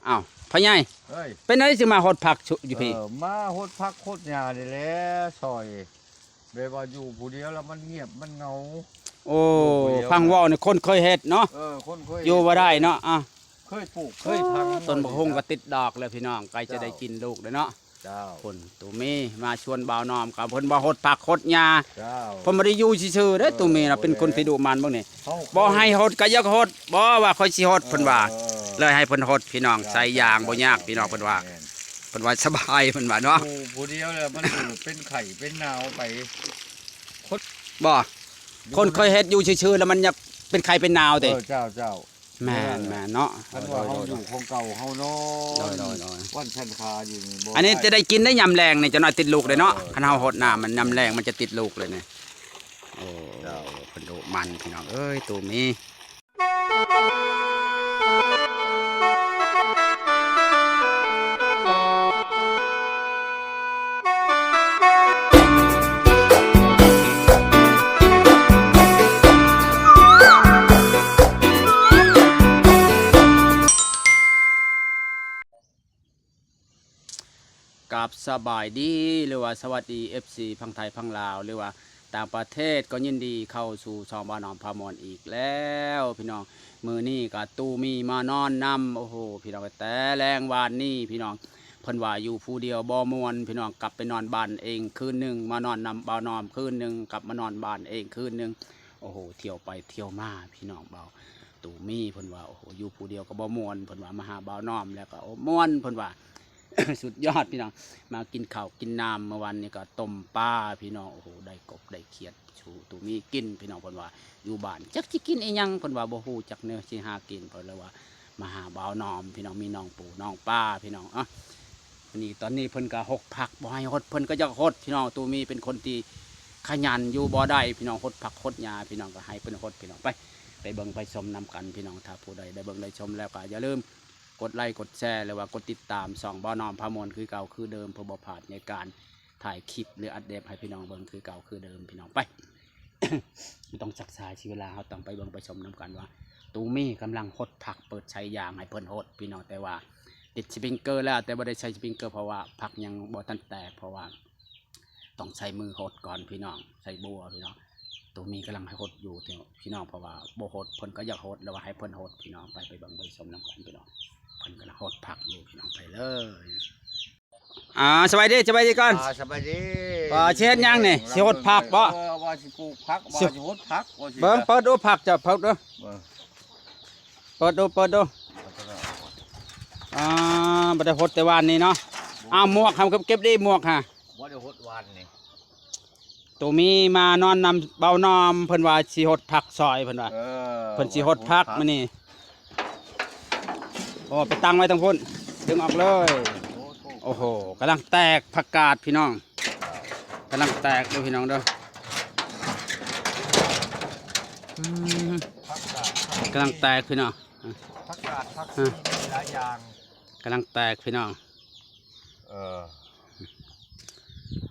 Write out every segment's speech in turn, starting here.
ອ້າວ ພໍ່ໃຫຍ່ ເອີຍ ເປັນໃດຊິມາຫົດຜັກຢູ່ພີ້? ເອີ ມາຫົດຜັກຫົດຫຍ້ານີ້ແຫຼະ ຊ່ອຍ ແບບວ່າຢູ່ຜູ້ດຽວແລ້ວມັນງຽບມັນເຫງົາ. ໂອ້ ຢູ່ຜູ້ດຽວ ຟັງເວົ້ານີ້ຄົນເຄີຍເຮັດເນາະ. ເອີ ຄົນເຄີຍ ຢູ່ບໍ່ໄດ້ເນາະ. ອ່ະ ເຄີຍປູກເຄີຍຝັງ ຕົ້ນບັກຫຸ່ງກໍຕິດດອກແລ້ວພີ່ນ້ອງ ໃກ້ຈະໄດ້ກິນລູກແລ້ວເນາະ. ເຈົ້າ ພຸ້ນ ຕູມີມາຊວນບ່າວນ້ອມ ກໍເພິ່ນວ່າຫົດຜັກຫົດຫຍ້າ. ເຈົ້າ ເພິ່ນບໍ່ໄດ້ຢູ່ຊື່ໆເດ້. ເອີ ຕູມີນະ ເປັນຄົນທີ່ດຸໝັ່ນເບິ່ງນີ້ ເຮົາ ບໍ່ໃຫ້ຫົດກໍຢາກຫົດ ບໍ່ວ່າຂ້ອຍຊິຫົດ ເພິ່ນວ່າ. ເອີ ເລີຍໃຫ້ເພິ່ນຫົດພີ່ນ້ອງ. ໃສ່ຢາງບໍ່ຍາກພີ່ນ້ອງ ເພິ່ນວ່າ ແມ່ນ ເພິ່ນວ່າສະບາຍ ເພິ່ນວ່າເນາະ. ຢູ່ຜູ້ດຽວແລ້ວມັນເປັນໄຂ້ເປັນໜາວໄປ ຄົນ ບໍ່ ຢູ່ ຄົນເຄີຍເຮັດຢູ່ຊື່ໆແລ້ວມັນຢາກເປັນໄຂ້ເປັນໜາວຕິ. ເອີ ເຈົ້າ ເຈົ້າ ແມ່ນ ແມ່ນເນາະ. ຄັນວ່າເຮົາຢູ່ຂອງເກົ່າເຮົານອນ ໂດຍ ໂດຍ ໂດຍ ວັນຊັນຄາຢູ່ນີ້ບໍ່ ອັນນີ້ຈະໄດ້ກິນໄດ້ຍາມແລງນີ້ ຈັກໜ້ອຍຕິດລູກເດ້ເນາະ. ເອີ ຄັນເຮົາຫົດນ້ຳມັນຍາມແລງມັນຈະຕິດລູກເລີຍນີ້. ໂອ້ ເຈົ້າ ເພິ່ນດຸໝັ່ນພີ່ນ້ອງເອີຍ ຕູມີ. ກາບສະບາຍດີ ຫຼືວ່າສະຫວັດດີ ເອັຟຊີ ຝັ່ງໄທຝັ່ງລາວ ຫຼືວ່າຕ່າງປະເທດ ກໍຍິນດີເຂົ້າສູ່ຊ່ອງບ່າວນ້ອມພາມ່ວນອີກແລ້ວພີ່ນ້ອງ. ມື້ນີ້ກໍຕູມີມານອນນຳ ໂອ້ໂຫ ພີ່ນ້ອງ ແຕ່ແລງວານນີ້ພີ່ນ້ອງ ເພິ່ນວ່າຢູ່ຜູ້ດຽວບໍ່ມ່ວນພີ່ນ້ອງ ກັບໄປນອນບ້ານເອງຄືນໜຶ່ງ ມານອນນຳບ່າວນ້ອມຄືນໜຶ່ງ ກັບມານອນບ້ານເອງຄືນໜຶ່ງ. ໂອ້ໂຫ ທ່ຽວໄປທ່ຽວມາພີ່ນ້ອງ. ບ່າວຕູມີເພິ່ນວ່າ ໂອ້ໂຫ ຢູ່ຜູ້ດຽວກໍບໍ່ມ່ວນ ເພິ່ນວ່າ ມາຫາບ່າວນ້ອມແລ້ວກໍ ໂອ້ ມ່ວນ ເພິ່ນວ່າ. ສຸດຍອດພີ່ນ້ອງ ມາກິນເຂົ້າກິນນ້ຳ ເມື່ອວານນີ້ກໍຕົ້ມປາພີ່ນ້ອງ. ໂອ້ໂຫ ໄດ້ກົບໄດ້ຂຽດສູ່ຕູມີກິນພີ່ນ້ອງ. ເພິ່ນວ່າຢູ່ບ້ານຈັກຊິກິນອີ່ຫຍັງ ເພິ່ນວ່າບໍ່ຮູ້ຈັກແນວຊິຫາກິນ ເພິ່ນເລີຍວ່າມາຫາບ່າວນ້ອມພີ່ນ້ອງ ມີນ້ອງປູນ້ອງປາພີ່ນ້ອງ. ອະ ນີ້ຕອນນີ້ເພິ່ນກໍຫົດຜັກ ບໍ່ໃຫ້ຫົດເພິ່ນກໍຢາກຫົດພີ່ນ້ອງ. ຕູມີເປັນຄົນທີ່ຂະຫຍັນ ຢູ່ບໍ່ໄດ້ພີ່ນ້ອງ ຫົດຜັກຫົດຫຍ້າພີ່ນ້ອງ ກໍໃຫ້ເພິ່ນຫົດພີ່ນ້ອງ. ໄປ ໄປເບິ່ງໄປຊົມນຳກັນພີ່ນ້ອງ. ຖ້າຜູ້ໃດໄດ້ເບິ່ງໄດ້ຊົມແລ້ວກໍຢ່າລືມ ກົດໄລກົດແຊ ຫຼືວ່າກົດຕິດຕາມຊ່ອງບ່າວນ້ອມພາມ່ວນຄືເກົ່າຄືເດີມ ເພື່ອບໍ່ພາດໃນການຖ່າຍຄລິບ ຫຼືອັບເດດໃຫ້ພີ່ນ້ອງເບິ່ງຄືເກົ່າຄືເດີມພີ່ນ້ອງ. ໄປ ບໍ່ຕ້ອງຊັກຊ້າຊີເວລາ ເຮົາຕ້ອງໄປເບິ່ງໄປຊົມນຳກັນວ່າ ຕູມີກຳລັງຫົດຜັກ ເປີດສາຍຢາງໃຫ້ເພິ່ນຫົດພີ່ນ້ອງ. ແຕ່ວ່າຕິດສະປຣິງເກີແລ້ວ ແຕ່ບໍ່ໄດ້ໃຊ້ສະປຣິງເກີ ເພາະວ່າຜັກຍັງບໍ່ທັນແຕກ ເພາະວ່າ ຕ້ອງໃຊ້ມືຫົດກ່ອນພີ່ນ້ອງ ໃຊ້ບົວພີ່ນ້ອງ. ໂຕມີກຳລັງຫົດຢູ່ພີ່ນ້ອງ ເພາະວ່າບໍ່ຫົດເພິ່ນກໍຢາກຫົດ ແລ້ວວ່າໃຫ້ເພິ່ນຫົດພີ່ນ້ອງ. ໄປ ໄປເບິ່ງໄປຊົມນຳກັນພີ່ນ້ອງ ເພິ່ນກຳລັງຫົດຜັກຢູ່ພີ່ນ້ອງ. ໄປເລີຍ. ອ່າ ສະບາຍດີ ສະບາຍດີກ່ອນ. ອ່າ ສະບາຍດີ. ວ່າຊິເຮັດຫຍັງນີ້? ຊິຫົດຜັກບໍ່? ເອີ ວ່າຊິປູກຜັກ ວ່າຊິຫົດຜັກ ວ່າຊິ ເບິ່ງ ເປີດດູຜັກເຈົ້າ ເປີດດູ ເບິ່ງ ເປີດດູ ເປີດດູ. ອ່າ ບໍ່ໄດ້ຫົດແຕ່ວານນີ້ເນາະ. ອ້າວ ໝວກຫາ ເກັບດີ ໝວກຫາ. ບໍ່ໄດ້ຫົດວານນີ້. ໂຕມີມານອນນຳເບົານ້ອມ ເພິ່ນວ່າຊິຫົດຜັກຊອຍ ເພິ່ນວ່າ ເອີ ເພິ່ນຊິຫົດຜັກ ຫົດຜັກມື້ນີ້. ໂອ້ ໄປຕັ້ງໄວ້ທາງພຸ້ນ ດຶງອອກເລີຍ. ໂອ້ໂຫ ກຳລັງແຕກຜັກກາດພີ່ນ້ອງ ກຳລັງແຕກເດີພີ່ນ້ອງເດີ. ອືມ ຜັກກາດ ກຳລັງແຕກພີ່ນ້ອງ. ຜັກກາດ ຜັກຊີ ມີຫຼາຍຢ່າງ ກຳລັງແຕກພີ່ນ້ອງ. ເອີ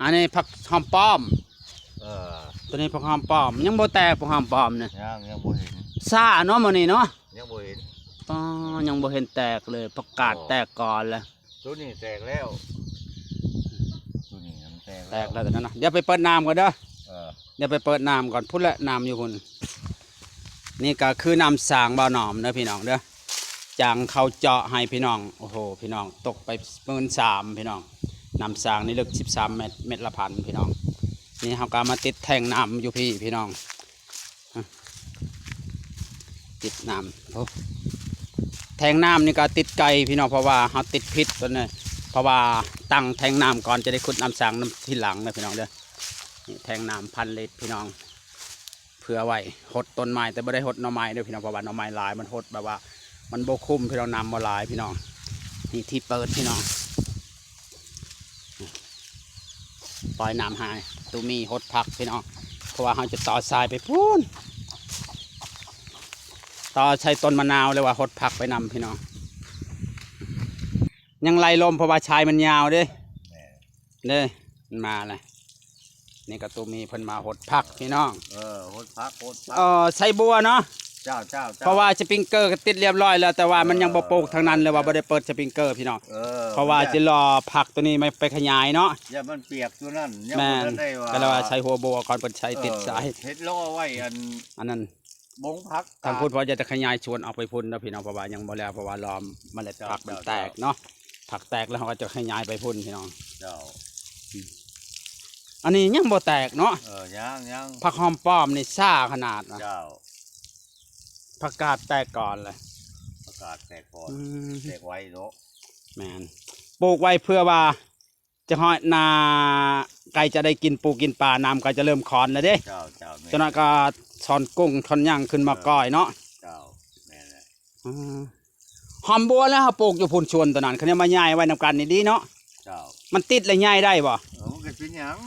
ອັນນີ້ຜັກຫອມປ້ອມ. ເອີ ໂຕນີ້ຜັກຫອມປ້ອມ ຍັງບໍ່ແຕກ ຜັກຫອມປ້ອມນີ້. ຍັງ ຍັງບໍ່ເຫັນ ຊ້າເນາະມື້ນີ້ເນາະ ຍັງບໍ່ເຫັນ. ອໍ ຍັງບໍ່ເຫັນແຕກເລີຍ ຜັກກາດ ອໍ ແຕກກ່ອນແລ້ວ. ໂຕນີ້ແຕກແລ້ວ ໂຕນີ້ມັນແຕກແລ້ວ ແຕກແລ້ວໂຕນັ້ນນະ. ດຽວໄປເປີດນ້ຳກ່ອນເດີ. ເອີ ດຽວໄປເປີດນ້ຳກ່ອນ ພຸ້ນແຫຼະ ນ້ຳຢູ່ພຸ້ນ. ນີ້ກໍຄືນ້ຳສ້າງເບົານ້ອມເດີພີ່ນ້ອງເດີ ຈ້າງເຂົາເຈາະໃຫ້ພີ່ນ້ອງ. ໂອ້ໂຫ ພີ່ນ້ອງ ຕົກໄປໝື່ນສາມພີ່ນ້ອງ. ນ້ຳສ້າງນີ້ເລິກສິບສາມແມັດ ແມັດລະພັນພີ່ນ້ອງ. ນີ້ເຮົາກໍເອົາມາຕິດແທງນ້ຳຢູ່ພີ້ພີ່ນ້ອງ ຕິດນ້ຳ. ໂອ້ ແທງນ້ຳນີ້ກໍຕິດໄກພີ່ນ້ອງ ເພາະວ່າເຮົາຕິດຜິດຕົວນີ້ ເພາະວ່າຕັ້ງແທງນ້ຳກ່ອນ ຈະໄດ້ຂຸດນ້ຳສ້າງນຳທີຫຼັງນະພີ່ນ້ອງເດີ. ນີ້ແທງນ້ຳພັນລິດພີ່ນ້ອງ ເພື່ອໄວ້ຫົດຕົ້ນໄມ້ ແຕ່ບໍ່ໄດ້ຫົດໜໍ່ໄມ້ເດີພີ່ນ້ອງ ເພາະວ່າໜໍ່ໄມ້ຫຼາຍ ມັນຫົດແບບວ່າມັນບໍ່ຄຸ້ມພີ່ນ້ອງ ນ້ຳບໍ່ຫຼາຍພີ່ນ້ອງ. ນີ້ທີ່ເປີດພີ່ນ້ອງ ປ່ອຍນ້ຳໃຫ້ ໂຕມີຫົດຜັກພີ່ນ້ອງ ເພາະວ່າເຮົາຈະຕໍ່ສາຍໄປພຸ້ນ ຕໍ່ໃສ່ຕົ້ນມະນາວ ຫຼືວ່າຫົດຜັກໄປນຳພີ່ນ້ອງ. ຍັງໄລ່ລົມ ເພາະວ່າສາຍມັນຍາວເດ້ ແມ່ນ ເດ້ ມັນມາແລ້ວ. ນີ້ກໍໂຕມີເພິ່ນມາຫົດຜັກພີ່ນ້ອງ. ເອີ ຫົດຜັກ ຫົດຜັກ ເອີ ໃສ່ບົວເນາະ ເຈົ້າ ເຈົ້າ ເຈົ້າ ເພາະວ່າສະປຣິງເກີກໍຕິດລຽບຮ້ອຍແລ້ວ ແຕ່ວ່າມັນຍັງບໍ່ ເອີ ປູກທາງນັ້ນ ຫຼືວ່າບໍ່ໄດ້ເປີດສະປຣິງເກີພີ່ນ້ອງ. ເອີ ເພາະວ່າຊິລໍພັກໂຕນີ້ມາໄປຂະຫຍາຍເນາະ. ຢ້ານມັນປຽກຢູ່ນັ້ນ ຍັງ ແມ່ນ ບໍ່ທັນໄດ້ວ່າ ກໍເລີຍວ່າໃສ່ຫົວບົວກ່ອນ ເພິ່ນໃສ່ ເອີ ຕິດສາຍ ເຮັດລໍໄວ້ອັນ ອັນນັ້ນ ບົງຜັກ ທາງພຸ້ນ ເພາະຈະຂະຫຍາຍສວນອອກໄປພຸ້ນເນາະພີ່ນ້ອງ ເພາະວ່າຍັງບໍ່ແລ້ວ ເພາະວ່າລໍເມລັດ ເຈົ້າ ຜັກມັນ ເຈົ້າ ແຕກເນາະ. ຜັກແຕກແລ້ວເຮົາກໍຈະຂະຫຍາຍໄປພຸ້ນພີ່ນ້ອງ. ເຈົ້າ ອືມ ອັນນີ້ຍັງບໍ່ແຕກເນາະ. ເອີ ຍັງ ຍັງ ຜັກຫອມປ້ອມນີ້ຊ້າຂະໜາດນະ. ເຈົ້າ ຜັກກາດແຕກກ່ອນເລີຍ ຜັກກາດແຕກກ່ອນ. ອືມ ແຕກໄວເນາະ. ແມ່ນ ປູກໄວ້ເພື່ອວ່າ ຈະຮອດໜ້າໄກ່ຈະໄດ້ກິນປູກິນປາ ນ້ຳກໍຈະເລີ່ມຂອນແລ້ວເດ້. ເຈົ້າ ເຈົ້າ ແມ່ນ ຈັກໜ້ອຍກໍຊ້ອນກຸ້ງຊ້ອນຫຍັງຂຶ້ນມາ ເອີ ກ້ອຍເນາະ. ເຈົ້າ ແມ່ນແຫຼະ. ອືມ ຫອມບົວແລ້ວເຮົາປູກຢູ່ພຸ້ນ ສວນໂຕນັ້ນ ຄັນເອົາມາຍ້າຍໄວ້ນຳກັນນີ້ດີເນາະ. ເຈົ້າ ມັນຕິດແລ້ວຍ້າຍໄດ້ບໍ່? ເອີ ມັນກໍເປັນຫຍັງ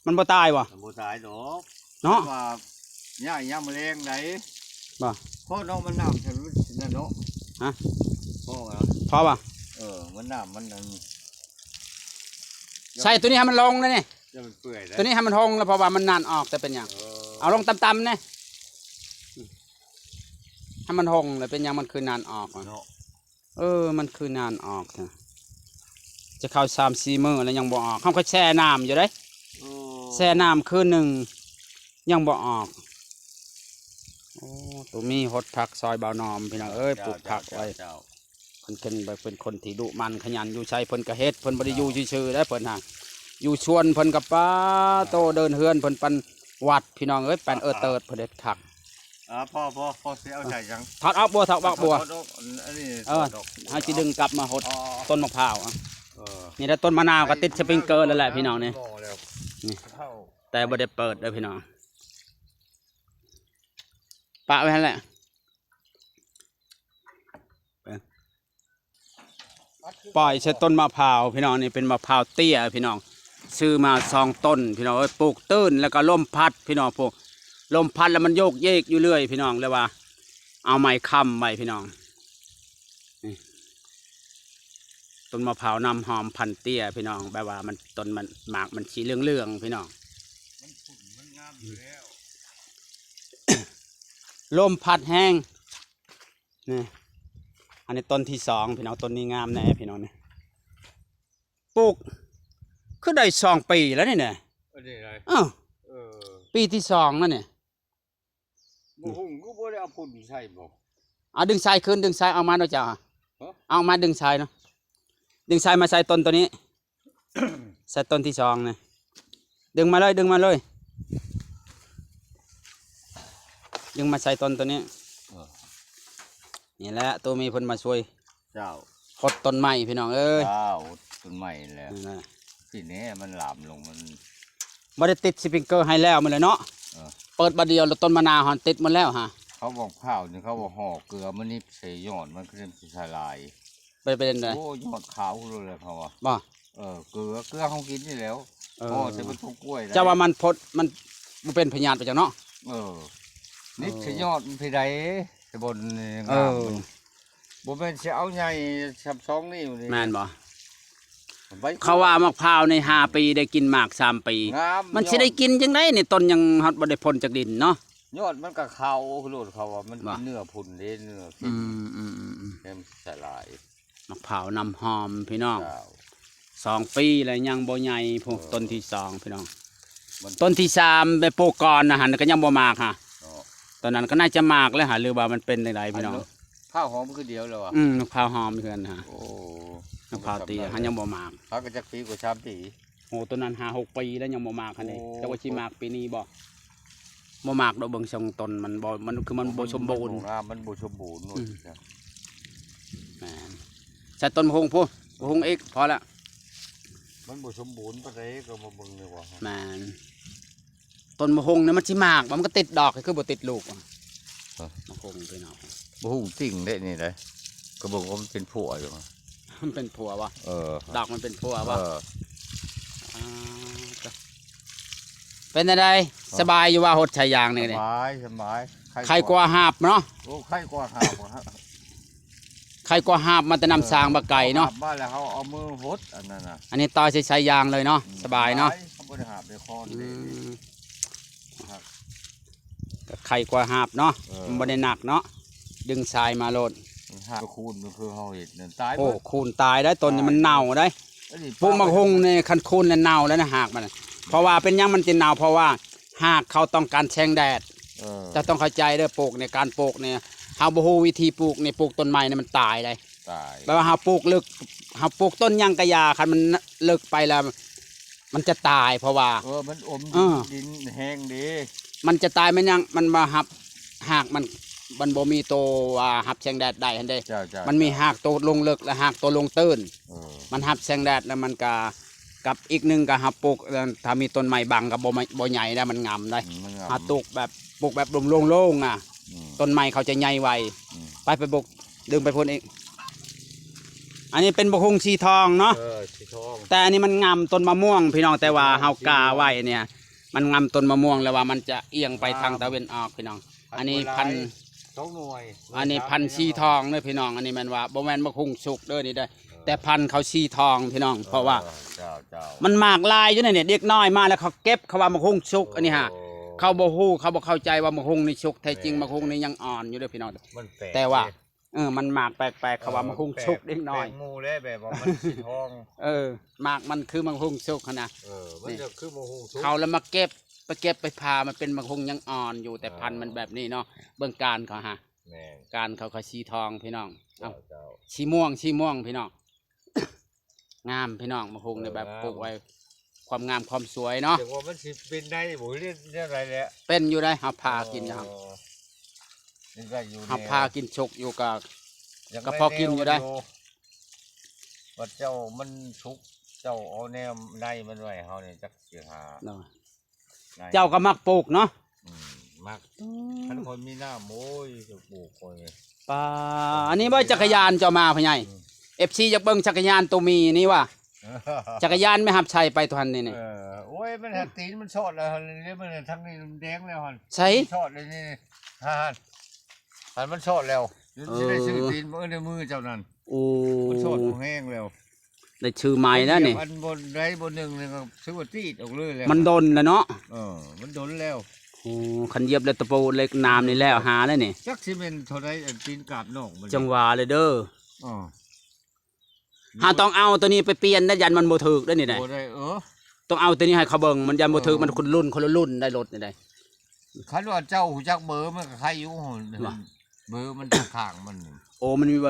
ມັນບໍ່ຕາຍບໍ່? ມັນບໍ່ຕາຍດອກເນາະ. ວ່າຍ້າຍຍາມມື້ແລງໃດ. ບໍ່ ເພາະເນາະ ມັນນ້ຳ ມັນນັ້ນເນາະ. ຮະ ເພາະວ່າ ເພາະວ່າ ເອີ ມັນນ້ຳມັນອັນ ໃສ່ໂຕນີ້ໃຫ້ມັນລົງເດ້ນີ້ ຢ່າມັນເປື່ອຍເດ້ ໂຕນີ້ໃຫ້ມັນຫົ່ງແລ້ວ ເພາະວ່າມັນໜານອອກ ແຕ່ເປັນຫຍັງ. ເອີ ເອົາລົງຕ່ຳໆແດ່ ໃຫ້ມັນຫົ່ງແລ້ວ ເປັນຫຍັງມັນຄືໜານອອກ ເນາະ. ເອີ ມັນຄືໜານອອກແທ້ ຈະເຂົ້າສາມສີ່ມື້ແລ້ວຍັງບໍ່ອອກ ເຮົາກໍແຊ່ນ້ຳຢູ່ເດ້. ໂອ້ ແຊ່ນ້ຳຄືນໜຶ່ງຍັງບໍ່ອອກ. ໂອ້ ໂຕມີຫົດຜັກຊອຍບ່າວໜອມ ພີ່ນ້ອງເອີຍ. ເຈົ້າ ປູກຜັກໄວ້ ເຈົ້າ ເຈົ້າ ເພິ່ນເປັນ ເປັນຄົນທີ່ດຸໝັ່ນຂະຫຍັນ ຢູ່ໃສເພິ່ນກໍເຮັດ ເພິ່ນບໍ່ໄດ້ຢູ່ຊື່ໆເດ້ ເພິ່ນຫາ ຢູ່ສວນເພິ່ນກໍ ປາໂຕ ເດີນເຮືອນເພິ່ນປານວັດ ພີ່ນ້ອງເອີຍ ປານເອີເຕີດ ເພິ່ນເຮັດຄັກ. ອ່າ ພໍ ພໍ ພໍ ຊິເອົາໃສ່ຫຍັງ ຖອດອອກບົວ ຖອດອອກບົວ. ອັນນີ້ ເອີ ຖອດອອກ ເຮົາຊິດຶງກັບມາຫົດ ອໍ ຕົ້ນໝາກພ້າວ. ເອີ ນີ້ແຫຼະ ຕົ້ນມະນາວກໍຕິດສະປຣິງເກີແລ້ວແຫຼະ ພີ່ນ້ອງນີ້ ນີ້ ແຕ່ບໍ່ໄດ້ເປີດເດີພີ່ນ້ອງ ປະໄວ້ຫັ້ນແຫຼະ. ປະ ປ່ອຍໃສ່ຕົ້ນມະພ້າວພີ່ນ້ອງ ນີ້ເປັນມະພ້າວເຕ້ຍພີ່ນ້ອງ ຊື້ມາສອງຕົ້ນພີ່ນ້ອງເອີຍ. ປູກຕື້ນແລ້ວກໍລົມພັດພີ່ນ້ອງ ປູກລົມພັດແລ້ວມັນໂຍກເຢກຢູ່ເລື້ອຍພີ່ນ້ອງ ແລ້ວວ່າເອົາໄມ້ຄ້ຳໄວ້ພີ່ນ້ອງ. ນີ້ ຕົ້ນມະພ້າວນ້ຳຫອມພັນເຕ້ຍພີ່ນ້ອງ ແບບວ່າມັນ ຕົ້ນມັນ ໝາກມັນສີເຫຼືອງໆພີ່ນ້ອງ ມັນຝຸ່ນມັນງາມຢູ່ແລ້ວ. ລົມພັດແຮງ. ນີ້ ອັນນີ້ຕົ້ນທີສອງພີ່ນ້ອງ ຕົ້ນນີ້ງາມແດ່ພີ່ນ້ອງນີ້ ປູກຄືໄດ້ສອງປີແລ້ວນີ້ນະ. ອັນນີ້ໄດ ເອີ ເອີ ປີທີສອງແລ້ວນີ້. ບໍ່ຫຸ່ງຄືບໍ່ໄດ້ເອົາຝຸ່ນໃສ່ບໍ່? ເອົາດຶງສາຍຂຶ້ນ ດຶງສາຍອອກມາເນາະເຈົ້າ ຮະ ເອົາມາດຶງສາຍເນາະ ດຶງສາຍມາໃສ່ຕົ້ນໂຕນີ້. ໃສ່ຕົ້ນທີສອງນີ້ ດຶງມາເລີຍ ດຶງມາເລີຍ ດຶງມາໃສ່ຕົ້ນໂຕນີ້. ເອີ ນີ້ແຫຼະ ໂຕມີເພິ່ນມາຊ່ວຍ ເຈົ້າ ຫົດຕົ້ນໄມ້ພີ່ນ້ອງເອີຍ. ເຈົ້າ ຫົດຕົ້ນໄມ້ແລ້ວ ນີ້ນະ ຊິແນ່ ມັນຫຼາມລົງ ມັນບໍ່ໄດ້ຕິດສະປຣິງເກີໃຫ້ແລ້ວໝົດແລ້ວເນາະ. ເອີ ເປີດບາດດຽວແລ້ວ ຕົ້ນມະນາວຫັ້ນຕິດໝົດແລ້ວຫາ. ເຂົາບອກພ້າວນີ້ ເຂົາວ່າຫໍ່ເກືອມັນນີ້ໃສ່ຍອດ ມັນຄືຊິສະຫຼາຍ. ໄປເປັນໃດ? ໂອ້ ຍອດຂາວໂລດແຫຼະເຂົາວ່າ. ບໍ່? ເອີ ເກືອ ເກືອເຮົາກິນນີ້ແຫຼ້ວ. ເອີ ພໍໃສ່ບັນທຸກກ້ວຍໄດ້. ເຈົ້າວ່າມັນພົດ ມັນບໍ່ເປັນພະຍາດໄປຈັກເນາະ? ເອີ ນິດໃສ່ຍອດມັນເປັນໃດ ໃສ່ບ່ອນງາມ. ເອີ ບໍ່ແມ່ນຊິເອົາໃຫຍ່ຊ່ຳສອງນິ້ວນີ້. ແມ່ນບໍ່? ເຂົາວ່າໝາກພ້າວໃນຫ້າປີໄດ້ກິນໝາກສາມປີ. ງາມ ມັນຊິໄດ້ກິນຈັ່ງໃດນີ້ ຕົ້ນຍັງຮອດບໍ່ໄດ້ພົ້ນຈາກດິນເນາະ. ຍອດມັນກໍຂາວໂລດ ເຂົາວ່າມັນ ບໍ່ ກິນເນື້ອພຸ້ນເດ້ ເນື້ອເຄັມ. ອືມ ອືມ ອືມ ແມ່ນສະຫຼາຍ. ໝາກພ້າວນ້ຳຫອມພີ່ນ້ອງ. ເຈົ້າ ສອງປີແລ້ວຍັງບໍ່ໃຫຍ່ພຸ້ນ. ເອີ ຕົ້ນທີສອງພີ່ນ້ອງ ມັນ ຕົ້ນທີສາມໄປປູກກ່ອນນະຫັ້ນ ກໍຍັງບໍ່ໝາກຫາ. ເນາະ ຕອນນັ້ນກໍໜ້າຈະໝາກແລ້ວຫາ ຫຼືວ່າມັນເປັນຈັ່ງໃດພີ່ນ້ອງ. ພ້າວຫອມຄືດຽວແລ້ວຫວາ? ອືມ ໝາກພ້າວຫອມຄືກັນຫາ. ໂອ້ ໝາກພ້າວເຕ້ຍຫັ້ນຍັງບໍ່ໝາກ. ຫາກໍຈັກປີກວ່າສາມປີ. ໂອ້ ໂຕນັ້ນຫ້າຫົກປີແລ້ວຍັງບໍ່ໝາກຫັ້ນເດ້. ໂອ້ ຈັກວ່າຊິໝາກປີນີ້ບໍ່? ບໍ່ໝາກດອກ ເບິ່ງຊົງຕົ້ນມັນບໍ່ ມັນຄືມັນບໍ່ສົມບູນ. ມັນບໍ່ງາມ ມັນບໍ່ສົມບູນ. ອືມ ແມ່ນ ໃສ່ຕົ້ນບັກຫຸ່ງພຸ້ນ ບັກຫຸ່ງອີກ ພໍລະ. ມັນບໍ່ສົມບູນປານໃດ ກໍມາເບິ່ງດີກວ່າ. ແມ່ນ ຕົ້ນບັກຫຸ່ງນີ້ມັນຊິໝາກບໍ່? ມັນກໍຕິດດອກ ຄືບໍ່ຕິດລູກ? ຮະ ບັກຫຸ່ງພີ່ນ້ອງ ບັກຫຸ່ງຈິງເດ້ນີ້ເດ້. ກໍເບິ່ງວ່າມັນເປັນພົວຢູ່. ມັນເປັນພົວບໍ່? ເອີ ດອກມັນເປັນພົວບໍ່? ເອີ ອ່າ ເປັນຈັ່ງໃດ? ຮະ ສະບາຍຢູ່ວ່າ ຫົດສາຍຢາງນີ້? ສະບາຍ ສະບາຍ ໄຄກວ່າຫາບເນາະ. ໂອ້ ໄຄກວ່າຫາບ. ໄຄກວ່າຫາບມາແຕ່ນ້ຳຊາງບັກໄກ່ເນາະ. ຫາບມາແລ້ວເຮົາເອົາມືຫົດອັນນັ້ນນະ. ອັນນີ້ຕໍ່ໃສ່ສາຍຢາງເລີຍເນາະ. ອືມ ສະບາຍເນາະ ສະບາຍ ເຮົາບໍ່ໄດ້ຫາບໄດ້ຄອນເດ້. ອືມ ຄັກ ກ ໄຄກວ່າຫາບເນາະ ເອີ ມັນບໍ່ໄດ້ໜັກເນາະ ດຶງຊາຍມາໂລດ. ຫາກຄູນຄືເຮົາເຮັດນັ້ນຕາຍ ໂອ້ ເບິດ ຄູນຕາຍໄດ້ ຕົ້ນນີ້ມັນເນົ່າໄດ້. ອັນນີ້ ປູກໝາກຫຸ່ງນີ້ຄັນຄູນແລ້ວເນົ່າແລ້ວນະ ຮາກມັນ. ເພາະວ່າເປັນຫຍັງມັນຈຶ່ງເນົ່າ ເພາະວ່າຮາກເຂົາຕ້ອງການແສງແດດ. ເອີ ເຈົ້າຕ້ອງເຂົ້າໃຈເດີ ປູກນີ້ ການປູກນີ້ ເຮົາບໍ່ຮູ້ວິທີປູກນີ້ ປູກຕົ້ນໄມ້ນີ້ມັນຕາຍໄດ໋. ຕາຍ ແບບວ່າເຮົາປູກເລິກ ເຮົາປູກຕົ້ນຫຍັງກະຢ່າ ຄັນມັນເລິກໄປແລ້ວ ມັນຈະຕາຍ ເພາະວ່າ ເອີ ມັນອົມ ເອີ ດິນ ດິນແຮງເດ້ ມັນຈະຕາຍ. ແມ່ນຫຍັງ ມັນວ່າຮັບ ຮາກມັນ ມັນບໍ່ມີໂຕວ່າຮັບແສງແດດໄດ້ຫັ້ນເດ້. ເຈົ້າ ເຈົ້າ ມັນມີຮາກໂຕລົງເລິກ ແລະ ຮາກໂຕລົງຕື້ນ. ເອີ ມັນຮັບແສງແດດ ແລ້ວມັນກະ ກັບອີກໜຶ່ງກະເຮົາປູກ ເອີ ຖ້າມີຕົ້ນໄມ້ບັງກະບໍ່ ບໍ່ໃຫຍ່ໄດ໋ ມັນງາມໄດ໋. ອືມ ມັນງາມ ເຮົາປູກແບບ ປູກແບບໂລ່ງໆນະ ອືມ ຕົ້ນໄມ້ເຂົາຈະໃຫຍ່ໄວ. ອືມ ໄປ ໄປບຸກ ດຶງໄປພຸ້ນອີກ. ອັນນີ້ເປັນບັກຫຸ່ງສີທອງເນາະ ເອີ ສີທອງ ແຕ່ອັນນີ້ມັນງຳຕົ້ນມະມ່ວງພີ່ນ້ອງ ແຕ່ວ່າເຮົາກາໄວ້ເນຍ ມັນງຳຕົ້ນມະມ່ວງ ແລ້ວວ່າມັນຈະອຽງໄປທາງຕາເວັນອອກພີ່ນ້ອງ. ອັນນີ້ພັນ ສອງໜ່ວຍ ອັນນີ້ພັນສີທອງເດີພີ່ນ້ອງ. ອັນນີ້ແມ່ນວ່າບໍ່ແມ່ນບັກຫຸ່ງສຸກເດີນີ້ເດີ ເອີ ແຕ່ພັນເຂົາສີທອງພີ່ນ້ອງ ເອີ ເພາະວ່າ ເຈົ້າ ເຈົ້າ ມັນໝາກຫຼາຍຢູ່ໃນນີ້ ເດັກນ້ອຍມາແລ້ວເຂົາເກັບ ເຂົາວ່າບັກຫຸ່ງສຸກ. ໂອ້ ອັນນີ້ຫາ ເຂົາບໍ່ຮູ້ ເຂົາບໍ່ເຂົ້າໃຈວ່າບັກຫຸ່ງນີ້ສຸກ ແທ້ຈິງ ແມ່ນ ບັກຫຸ່ງນີ້ຍັງອ່ອນຢູ່ເດີພີ່ນ້ອງ. ມັນແປກ ແຕ່ວ່າ ເດ້ ເອີ ມັນໝາກແປກໆ ເຂົາວ່າບັກຫຸ່ງສຸກ ເດັກນ້ອຍ ແປກໝູ່ແຫຼະ ແບບວ່າມັນສີທອງ. ເອີ ໝາກມັນຄືບັກຫຸ່ງສຸກຫັ້ນນະ. ເອີ ມັນຈະຄືບັກຫຸ່ງສຸກ ເຂົາລະມາເກັບ ໄປເກັບໄປຜ່າ ມັນເປັນບັກຫຸ່ງຍັງອ່ອນຢູ່ ແຕ່ ເອີ ພັນມັນແບບນີ້ເນາະ. ເບິ່ງການເຂົາຫາ ແມ່ນ ການເຂົາ ເຂົາສີທອງພີ່ນ້ອງ. ເຈົ້າ ເອົ້າ ເຈົ້າ ສີມ່ວງ ສີມ່ວງພີ່ນ້ອງ. ງາມພີ່ນ້ອງ ບັກຫຸ່ງນີ້ ເອີ ແບບ ງາມ ປູກໄວ້ ຄວາມງາມຄວາມສວຍເນາະ. ແຕ່ວ່າມັນຊິເປັນໄດ້ບໍ່ ຫຼືແນວໃດແຫຼະ ເປັນຢູ່ໄດ໋ ເຮົາຜ່າກິນຢູ່ ເອີ ຍັງໄດ້ຢູ່ ເຮົາຜ່າກິນສຸກຢູ່ກະ ກະພໍກິນຢູ່ໄດ໋. ບັດເຈົ້າມັນສຸກ ເຈົ້າເອົາແນວໃນມັນໄວ້ ເຮົານີ້ຈັກຊິຫາ ເນາະ ເຈົ້າກໍມັກປູກເນາະ. ອືມ ມັກ ອືມ ຄັນຂ້ອຍມີນ້ຳ ໂອ້ຍ ຈະປູກຂ້ອຍນີ້. ປາ ອັນນີ້ບໍ່ຈັກກະຍານເຈົ້າມາພໍ່ໃຫຍ່? ອືມ ເອັຟຊີ ຢາກເບິ່ງຈັກກະຍານໂຕມີນີ້ວ່າ ຈັກກະຍານແມ່ຮັບໃຊ້ໄປໂຕຫັ້ນນີ້ ເອີ ໂອ້ຍ ມັນຫາຕີນມັນຊອດແລ້ວ ເລີຍມັນທາງນີ້ແດງແລ້ວຫັ້ນ. ໃສ? ຊອດແລ້ວນີ້ ຫັ້ນ ຫັ້ນ ມັນຊອດແລ້ວ. ເອີ ຊິໄດ້ຊື້ຕີນ ເອີ ໃນມືເຈົ້ານັ້ນ. ໂອ້ ມັນຊອດບໍ່ແຮງແລ້ວ ໄດ້ຊື້ໃໝ່ແລ້ວນີ້. ອັນບ່ອນໃດບ່ອນໜຶ່ງນີ້ກໍຖືວ່າຕີດອອກເລີຍແລ້ວ ມັນດົນແລ້ວເນາະ. ເອີ ມັນດົນແລ້ວ. ໂອ້ ຄັນຢຽບແລ້ວຕະປູເຫຼັກໜາມນີ້ແລ້ວຫາແລ້ວນີ້. ຈັກຊິແມ່ນເທົ່າໃດ ອັນຕີນກາບນອກມັນ ຈັ່ງວ່າເລີຍເດີ. ເອີ ຫາຕ້ອງເອົາໂຕນີ້ໄປປ່ຽນໄດ໋ ຢ້ານມັນບໍ່ຖືກໄດ໋ນີ້ໄດ໋. ບໍ່ໄດ້ ເອີ ຕ້ອງເອົາໂຕນີ້ໃຫ້ເຂົາເບິ່ງ ມັນຢ້ານບໍ່ຖືກ. ເອີ ມັນຄົນລຸ້ນ ຄົນລະລຸ້ນໄດ໋ ລົດນີ້ໄດ໋. ຄັນວ່າເຈົ້າຮູ້ຈັກເບີມັນກໍໃຄຢູ່ ວ່າ ເບີມັນຂ້າງໆມັນ. ໂອ້ ມັນມີເບີບໍ?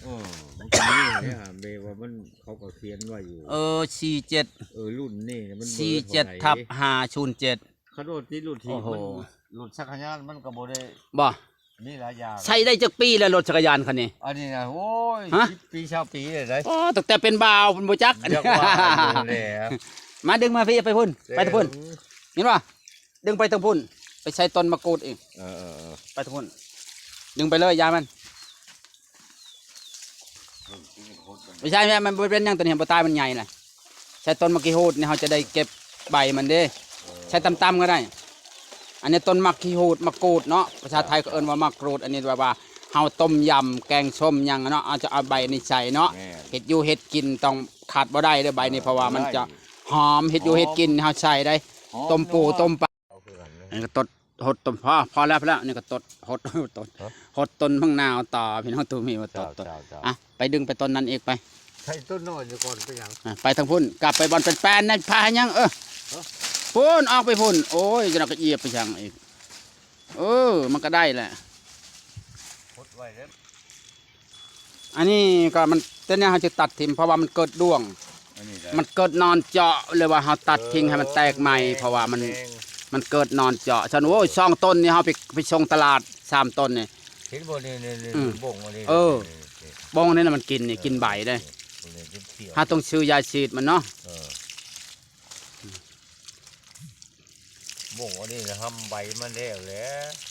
ເອີ ມັນກໍມີເດ້ ແບບວ່າມັນ ເຂົາກໍຂຽນໄວ້ຢູ່. ເອີ ສີ່ເຈັດ ເອີ ລຸ້ນນີ້ມັນເບີເທົ່າໃດ ສີ່ເຈັດທັບຫ້າສູນເຈັດ. ຄັນລົດຕິດລົດຖີບ ໂອ້ໂຫ ມັນ ລົດຈັກກະຍານມັນກໍບໍ່ໄດ້ ບໍ່ ມີຫຼາຍຢ່າງ. ໃຊ້ໄດ້ຈັກປີແລ້ວລົດຈັກກະຍານຄັນນີ້? ອັນນີ້ນະ ໂອ້ຍ ຮະ ສິບປີ ຊາວປີແລ້ວໄດ໋. ອໍ ຕັ້ງແຕ່ເປັນບ່າວເພິ່ນບໍ່ຈັກ ຈັກວ່າຢູ່ແຫຼະ. ມາດຶງມາພີ້ ໄປພຸ້ນ ແຕ່ ໄປທາງພຸ້ນ ເຫັນບໍ່? ດຶງໄປທາງພຸ້ນ ໄປໃສ່ຕົ້ນໝາກກູດອີກ. ເອີໆໆ ໄປທາງພຸ້ນ ດຶງໄປເລີຍ ຢ່າມັນ. ບໍ່ໃຊ່ແມ່ ມັນບໍ່ເປັນຫຍັງ ຕົວນີ້ບໍ່ຕາຍ ມັນໃຫຍ່ແຫຼະ. ໃສ່ຕົ້ນໝາກຂີ້ຫູດນີ້ ເຮົາຈະໄດ້ເກັບໃບມັນເດ້. ເອີ ໃສ່ຕ່ຳໆກໍໄດ້. ອັນນີ້ຕົ້ນໝາກຂີ້ຫູດ ໝາກກູດເນາະ ພາສາໄທ ເອີ ເຂົາເອີ້ນວ່າໝາກກູດ. ອັນນີ້ແບບວ່າເຮົາຕົ້ມຢຳແກງສົ້ມຫຍັງເນາະ ເຮົາຈະເອົາໃບນີ້ໃສ່ເນາະ. ແມ່ນ ເຮັດຢູ່ເຮັດກິນຕ້ອງຂາດບໍ່ໄດ້ເດີ ໃບນີ້ ເອີ ເພາະວ່າມັນຈະ ໄດ້ ຫອມ ເຮັດຢູ່ເຮັດກິນ ຫອມ ເຮົາໃສ່ໄດ້ ຫອມ ຕົ້ມປູ ນົວ ຕົ້ມປາ. ເອົາຄືກັນເລີຍ ອັນນີ້ກໍຕົດ ຫົດຕົ້ນ ພໍ ພໍແລ້ວ ພໍແລ້ວ ນີ້ກໍຕົດ ຫົດ ຕົດ ຮະ ຫົດຕົ້ນໝາກນາວຕໍ່ ພີ່ນ້ອງ ຕູມີວ່າຕົດ ເຈົ້າ ຕົດ ເຈົ້າ ເຈົ້າ ອ່ະ ໄປດຶງໄປຕົ້ນນັ້ນອີກ ໄປ ໃສ່ຕົ້ນນ້ອຍຢູ່ກ່ອນ ເປັນຫຍັງ? ອ່ະ ໄປທາງພຸ້ນ ກັບໄປບ່ອນແປນໆນັ້ນ ພາຫຍັງ? ເອີ ຮະ ພຸ້ນ ອອກໄປພຸ້ນ ໂອ້ຍ ຈະນຳກະເອຍບໄປຫຍັງອີກ? ເອີ ມັນກໍໄດ້ແຫຼະ ຫົດໄວ້ເດີ. ອັນນີ້ກໍມັນ ແຕ່ນີ້ເຮົາຈະຕັດຖິ້ມ ເພາະວ່າມັນເກີດດ້ວງ ອັນນີ້ໄດ້ ມັນເກີດໜອນເຈາະ ຫຼືວ່າເຮົາຕັດຖິ້ມ ເອີ ໃຫ້ມັນແຕກໃໝ່ ແມ່ນ ເພາະວ່າມັນ ແມ່ນ ມັນເກີດໜອນເຈາະ. ຊັ້ນ ໂອ້ຍ ສອງຕົ້ນນີ້ເຮົາໄປ ໄປສົ່ງຕະຫຼາດ ສາມຕົ້ນນີ້ ເຫັນບໍ່? ນີ້ໆໆ ອືມ ບົ້ງອັນນີ້ ເອີ ນີ້ໆໆ ບົ້ງນີ້ນະ ມັນກິນນີ້ ເອີ ກິນໃບເດ້ ນີ້ ນີ້ ນີ້ ນີ້ ຫາຕ້ອງຊື້ຢາສີດມັນເນາະ ເອີ. ບົ້ງອັນນີ້ນະ ຫຳໃບມັນແລ້ວແຫຼະ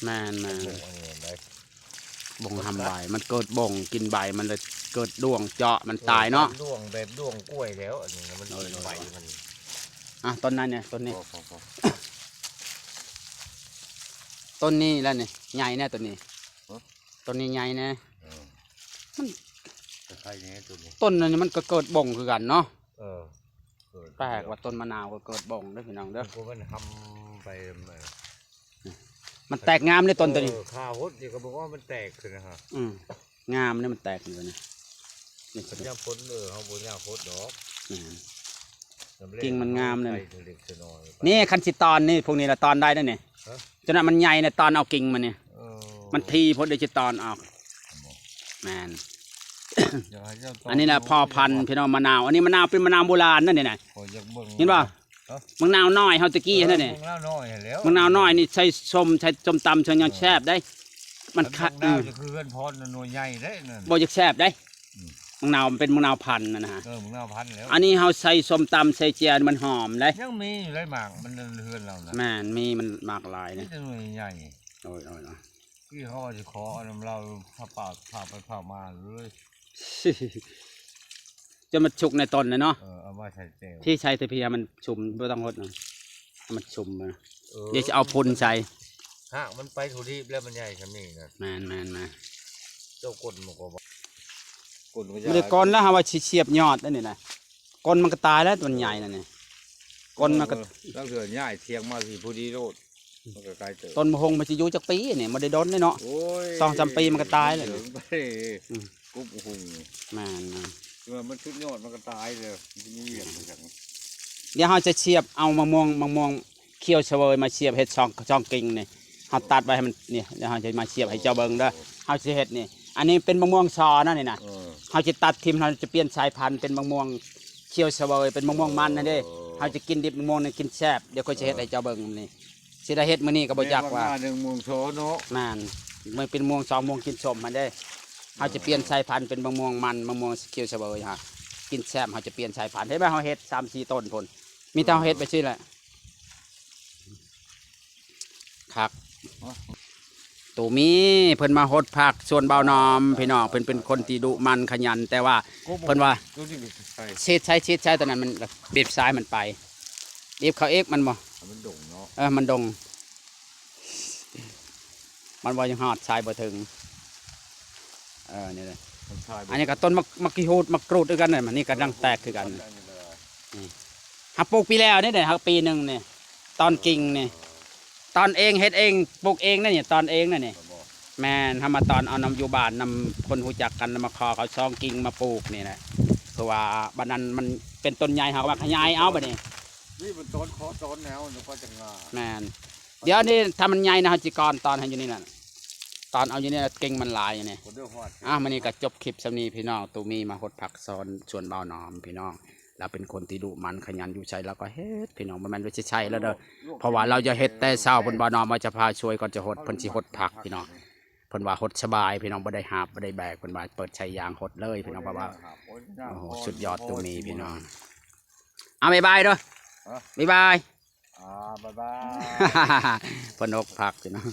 ແມ່ນໆ ບົ້ງອັນນີ້ໄດ໋ ບົ້ງຫຳໃບ ມັນເກີດບົ້ງກິນໃບ ມັນເລີຍເກີດດ້ວງເຈາະ ມັນຕາຍເນາະ ເອີ ດ້ວງແບບດ້ວງກ້ວຍແລ້ວ ອັນນີ້ນະ ມັນກິນໃບມັນ. ອ່ະ ຕົ້ນນັ້ນນີ້ ຕົ້ນນີ້ ພໍໆໆ ຕົ້ນນີ້ແຫຼະນີ້ ໃຫຍ່ແນ່ຕົ້ນນີ້ ຮະ ຕົ້ນນີ້ໃຫຍ່ແນ່ ເອີ ມັນ ໃຫ້ແນ່ຕົ້ນນີ້ ຕົ້ນນັ້ນນີ້ມັນກໍເກີດບົ້ງຄືກັນເນາະ ເອີ. ເກີດ ແປກວ່າຕົ້ນມະນາວກໍເກີດບົ້ງເດີພີ່ນ້ອງເດີ ມັນກໍມັນຫຳໄປ ອືມ ອືມ ມັນແຕກງາມເດ້ຕົ້ນໂຕນີ້ ເອີ ຂ້າຫົດນີ້ກໍບອກວ່າມັນແຕກຂຶ້ນນະຮະ ອືມ ງາມເດ້ ມັນແຕກຂຶ້ນນະ ນີ້ ມັນຍາມຝົນ ເອີ ເຮົາບໍ່ຍາມຫົດດອກ ແມ່ນ ຍາມແລ້ງ ກິ່ງມັນງາມເດ້ ໄປເທື່ອເລັກເທື່ອນ້ອຍ ນີ້ຄັນຊິຕອນນີ້ ພວກນີ້ລະຕອນໄດ້ເດ້ນີ້ ຮະ ຈົນວ່າມັນໃຫຍ່ນະ ຕອນເອົາກິ່ງມັນນີ້ ເອີ ມັນຖີ່ໂພດ ດຽວຊິຕອນອອກ ແມ່ນ ອັນນີ້ລະພໍ່ພັນພີ່ນ້ອງ ມະນາວ ອັນນີ້ມະນາວ ເປັນມະນາວໂບລານນັ້ນນີ້ນະ ຂ້ອຍຢາກເບິ່ງ ເຫັນບໍ່? ຮະ? ບັກນາວນ້ອຍເຮົາແຕ່ກີ້ຫັ້ນນະນີ້ ເອີ ບັກນາວນ້ອຍຫັ້ນແຫຼ້ວ ບັກນາວນ້ອຍນີ້ໃສ່ສົ້ມ ໃສ່ສົ້ມຕຳ ໃສ່ຫຍັງ ເອີ ແຊບເດ້ ມັນຄະ ບັກນາວ ອືມ ຈະຄືເຮືອນພອນໜ່ວຍໃຫຍ່ເດ້ນັ້ນ ບໍ່ຢາກແຊບເດ້ ອືມ ບັກນາວມັນເປັນບັກນາວພັນຫັ້ນນະ ເອີ ບັກນາວພັນແລ້ວ ອັນນີ້ເຮົາໃສ່ສົ້ມຕຳ ໃສ່ແຈ່ວ ມັນຫອມເດ້ ຍັງມີຢູ່ໄດ໋ໝາກ ມັນເຮືອນລາວນະ ແມ່ນ ມີ ມັນໝາກຫຼາຍ ມີແຕ່ໜ່ວຍໃຫຍ່ ໂອ້ຍໆ ທີ່ເຮົາວ່າຊິຂໍເອົານຳລາວ ພາປາກ ພາໄປພາມາເລີຍ ຈົນມັນສຸກໃນຕົ້ນນະເນາະ ເອີ ເອົາມາໃສ່ແຈ່ວ ທີ່ໃສ່ແຕ່ເພຍມັນຊຸ່ມ ບໍ່ຕ້ອງຫົດນະ ໃຫ້ມັນຊຸ່ມນະ ເອີ ດຽວຊິເອົາຝຸ່ນໃສ່ ຮາກມັນໄປທົ່ວດີບແລ້ວ ມັນໃຫຍ່ສ່ຳນີ້ນະ ແມ່ນໆໆ ເຈົ້າກົ້ນມັນກໍວ່າ ກົ້ນກໍຢາ ບໍ່ໄດ້ກົ້ນແລ້ວ ເຮົາວ່າຊິສຽບຍອດອັນນີ້ນະ ກົ້ນມັນກໍຕາຍແລ້ວ ມັນໃຫຍ່ແລ້ວນີ້ ກົ້ນມັນກໍ ເອີ ລາງເທື່ອຍ້າຍຖຽງມາພີ້ພໍດີໂລດ ມັນກໍໄກເຕີບ ຕົ້ນມະຮົງມັນຊິຢູ່ຈັກປີນີ້ ບໍ່ໄດ້ດົນເດ້ເນາະ ໂອ້ຍ ສອງສາມປີມັນກໍຕາຍແລ້ວນີ້ ມັນເຫືອງໄປ ອືມ ກຸບຫຸ່ງ ແມ່ນໆ ຄືວ່າມັນສຸດຍອດມັນກໍຕາຍເລີຍ ມັນຊິມີວຽກຫຍັງ ດຽວເຮົາຈະສຽບເອົາມະມ່ວງ ມະມ່ວງ ຂຽວສະເຫວີຍມາສຽບເຮັດຊ່ອງ ຊ່ອງກິ່ງນີ້ ເຮົາຕັດໄວ້ໃຫ້ມັນນີ້ ດຽວເຮົາຈະມາສຽບໃຫ້ເຈົ້າເບິ່ງເດີ ເຮົາຊິເຮັດນີ້ ອັນນີ້ເປັນມະມ່ວງຊໍນະນີ້ນະ ເອີ ເຮົາຈະຕັດຖິ້ມ ເຮົາຈະປ່ຽນສາຍພັນເປັນມະມ່ວງຂຽວສະເຫວີຍ ເປັນມະມ່ວງມັນຫັ້ນເດ້ ເອີ ເຮົາຈະກິນດິບມະມ່ວງນີ້ກິນແຊບ ດຽວຂ້ອຍຊິເຮັດໃຫ້ເຈົ້າເບິ່ງນີ້ ຊິໄດ້ເຮັດມື້ນີ້ກໍບໍ່ຈັກວ່າ ແມ່ນວ່າ ໜຶ່ງໂມງຊໍເນາະ ແມ່ນ ມັນເປັນມ່ວງ ສອງມ່ວງກິນສົ້ມຫັ້ນເດ້ ເຮົາຈະປ່ຽນສາຍພັນເປັນມະມ່ວງມັນ ມະມ່ວງຂຽວສະເຫວີຍ ຫາ ກິນແຊບ ເຮົາຈະປ່ຽນສາຍພັນ ເຫັນບໍ່ ເຮົາເຮັດສາມສີ່ຕົ້ນພຸ້ນ ມີແຕ່ເຮົາເຮັດໄປຊີ້ແຫຼະ ຄັກ ຕູມີ ເພິ່ນມາຫົດຜັກສວນບ່າວໜອມ ພີ່ນ້ອງ ເພິ່ນເປັນຄົນທີ່ດຸໝັ່ນຂະຫຍັນ ແຕ່ວ່າເພິ່ນວ່າ ໂຕນີ້ກໍໃສ່ ສີດໃສ່ ສີດໃສ່ ຕອນນັ້ນມັນບີບຊາຍມັນໄປ ບີບເຂົ້າອີກ ມັນບໍ່ ໃຫ້ມັນດົງເນາະ ເອີ ມັນດົງ ມັນບໍ່ຮອດຊາຍບໍ່ເຖິງ ເອີ ນີ້ແຫຼະ ມັນຊາຍບໍ່ ອັນນີ້ກໍຕົ້ນໝາກ ໝາກຂີ້ຫູດ ໝາກກຣູດຄືກັນ ອັນນີ້ກຳລັງແຕກຄືກັນ ນີ້ ເຮົາປູກປີແລ້ວນີ້ເດ້ ເຮົາປີໜຶ່ງນີ້ ຕອນກິ່ງນີ້ ຕອນເອງເຮັດເອງ ປູກເອງນະນີ້ ຕອນເອງນະນີ້ ແມ່ນ ເຮົາມາຕອນເອົານຳຢູ່ບ້ານ ນຳຄົນຮູ້ຈັກກັນ ມາຂໍເຂົາຊອງກິ່ງມາປູກນີ້ແຫຼະ ເພາະວ່າບັດນັ້ນມັນເປັນຕົ້ນໃຫຍ່ ເຮົາກໍມາຂະຫຍາຍເອົາບັດນີ້ ນີ້ມັນຕອນຂໍຕອນແນວ ມັນກໍຈັ່ງງາມ ແມ່ນ ດຽວນີ້ຖ້າມັນໃຫຍ່ນະ ເຮົາຊິກ່ອນຕອນໃຫ້ຢູ່ນີ້ນະ ຕອນເອົາຢູ່ນີ້ນະ ກິ່ງມັນຫຼາຍຢູ່ນີ້ ບໍ່ໄດ້ຮອດ ອ່າ ມື້ນີ້ກໍຈົບຄລິບສ່ຳນີ້ພີ່ນ້ອງ ຕູມີມາຫົດຜັກສອນສວນບ່າວໜອມພີ່ນ້ອງ ລາວເປັນຄົນທີ່ດຸໝັ່ນຂະຫຍັນ ຢູ່ໃສລາວກໍເຮັດພີ່ນ້ອງ ບໍ່ແມ່ນວ່າຊິໃຊ້ລາວເດີ ເພາະວ່າລາວຈະເຮັດແຕ່ເຊົ້າ ເພິ່ນບ່າວໜອມວ່າຈະພາຊ່ວຍກ່ອນຈະຫົດ ເພິ່ນຊິຫົດຜັກພີ່ນ້ອງ ເພິ່ນວ່າຫົດສະບາຍພີ່ນ້ອງ ບໍ່ໄດ້ຫາບບໍ່ໄດ້ແບກ ເພິ່ນວ່າເປີດສາຍຢາງຫົດເລີຍພີ່ນ້ອງ ເພາະວ່າ ໂອ້ ສຸດຍອດ ຕູມີພີ່ນ້ອງ ເອົາ ບາຍບາຍເດີ ບາຍບາຍ ອ່າ ບາຍບາຍ ເພິ່ນຫົດຜັກພີ່ນ້ອງ